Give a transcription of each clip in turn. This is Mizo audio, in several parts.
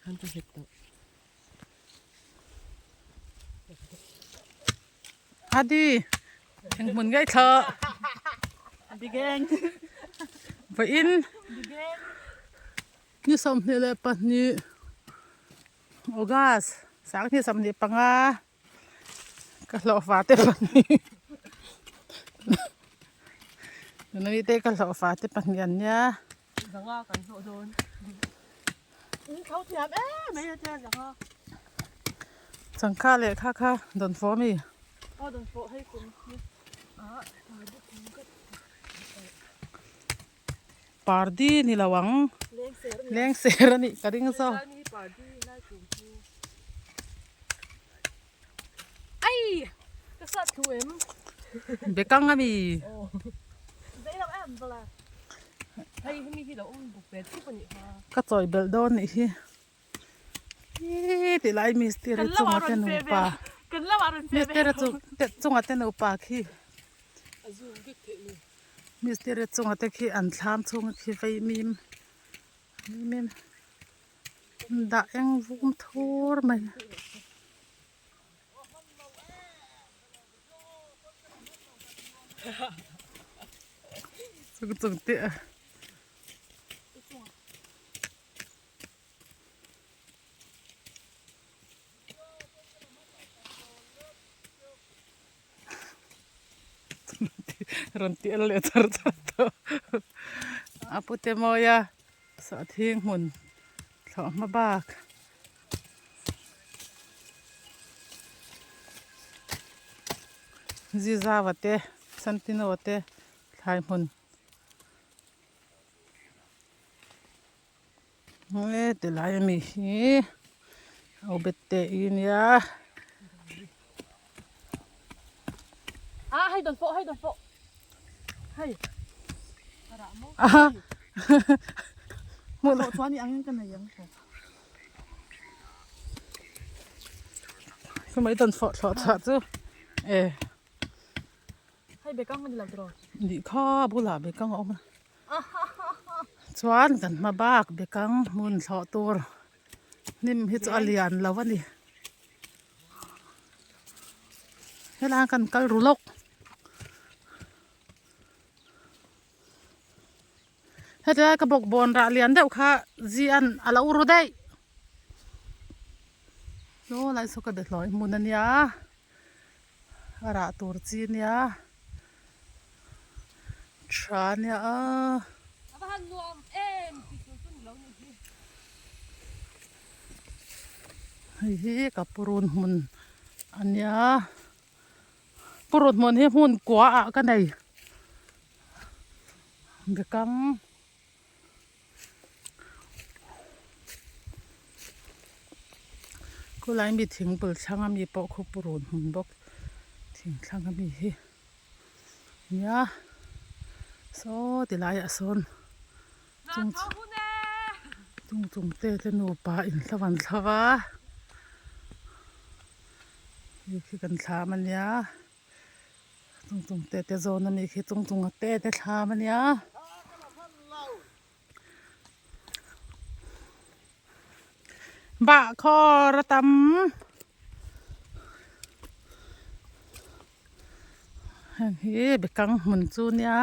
Khan ka hret tawh. Adi, eng hmun ngei thla. Bigeng. Vawiin ni 22 August 2025 ka hlawhfa te pahnih nui te ka hlawhfa te pahnih an nia. Zanga kan hlawh dawn. In tho thiam em mai a tia zanga. Changkha leh kha kha dawn fawh ami? Aw dawn fawh hei kum hi ah Pardi ni lo ang. Lengser a nih ka ring zawk. Ai! Ka sat thu em? Bekang ami. Zei lo em bala. Hei hemi hi lo awm buk ve thup anih kha. Ka chawi belh dawn nih hi. Hi ti lai mistiri chunga te nupa. Mistiri chunga te nupa khi. Mistiri chunga te khi an thlam chhunga khi vei mim. Mim. Dah eng vum thur mai. Chung chung te a. Rawn ti el leh char char tawh. A pute mawia sawhthing hmun thlawh hma bak. Zizava te Santino te thlai hmun. He ti lai ami hi au bet te i nia. Ah hei dawn pawh hei dawn pawh hei aha hmuh loh chuan i angin ka nei ang chumai dawn fawh thlawh chhuah chu e hei bekang a ni lo tiraw nih kha bulah bekang a awm a Chuan kan hma bak bekang hmun thlawh tur hnim hi chu a lian lo a ni. Helai kan kal ru lawk. Hetlai ka bawkbawn rah lian deuh kha zi an a lo ru daih. Saw lai saw ka be hlawih hmun a nia a rah tur chi a nia. Tha nia a. A va han nuam em tih tur chu ni lo ni hi. Hei hi ka purun hmun a nia. Purun hmun hi hmun kua ah ka nei. Bekang. Khulai mi thing bul thlang ami pawh khu purun hmun bawk thing thlang ami hi nia saw ti laiah sawn chung chung chung te te nupa in hla van thla va hei khi kan thlam ania. Chung chung te te zawn ami khi chung chung te te thlam ania. Bah khawr a tam. Heng hi bekang hmun chu nia.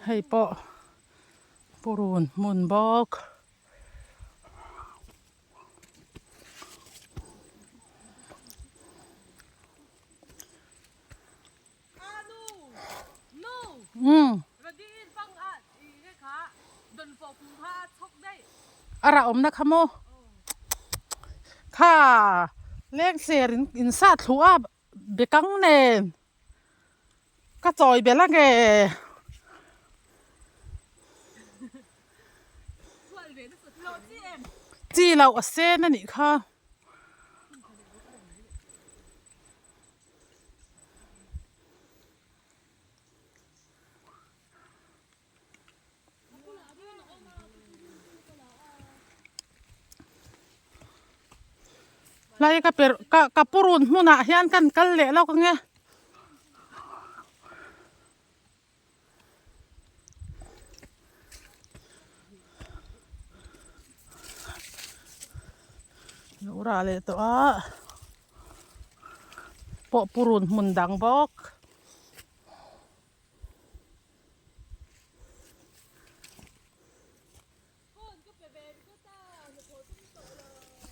Hei pawh purun hmun bawk. A rah awmna kha maw kha leng ser in in sat thluh a bekang nen ka chawi belh ange. Chi loh a sen a nih kha. Lai ka per ka ka purun hmunah hian kan kal leh lawk ange. Lo rah leh tawh a pawh purun hmun dang bawk.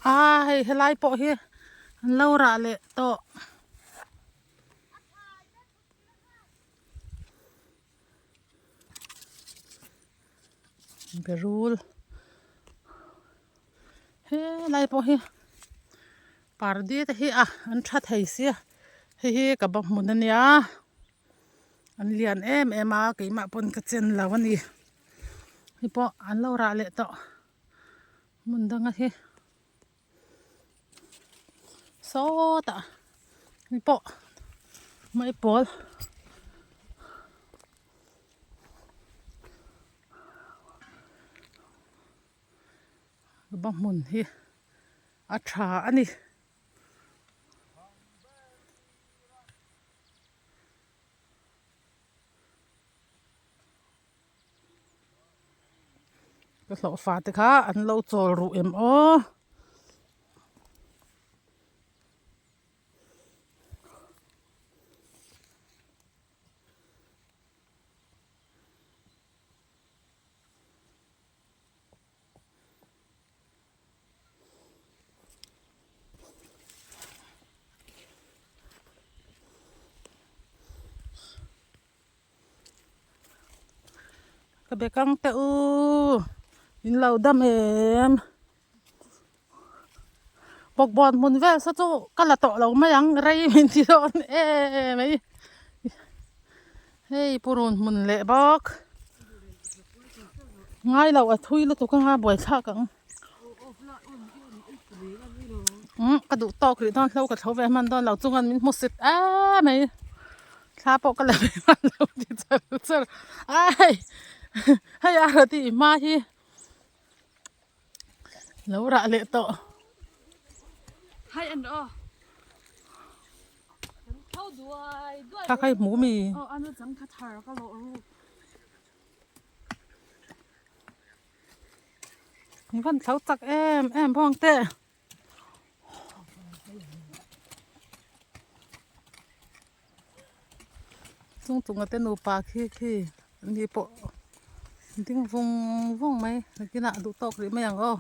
A hei helai pawh hi an lo rah leh tawh. Berul helai pawh hi pardi te hi a an tha thei sia hei hi ka ba hmun ania an lian em em a keimah pawn ka chen lo a ni hei pawh an lo rah leh tawh hmun danga hi sawtah hei pawh maipawl. Ba hmun hi a tha a ni. Ka hlawhfa te kha an lo chawl ruh em aw. Ka be kang teh u in lo dam em bawkbawn hmun vel saw chu ka la tawh lo mai ang rei min ti dawn em mai hei purun hmun leh bawk ngai loh a thui lutuk anga buaithlak ang umm ka duh tawk rih dawn hlo ka tho ve hman dawn lo chungan min hmu sit em mai. Thla pawh ka la ve hman lo ti char char ai hei a rati i hma hi lo rah leh tawh. Hai an aw. Tho duai duai. Kha khai hmu mi. Aw anu chang kha thar ka lawh ru. Van thlo chak em em bawng te. Chung chunga te nupa khi khi ni pawh ding vung vung mai nakinah duh tawk rih mai ang aw.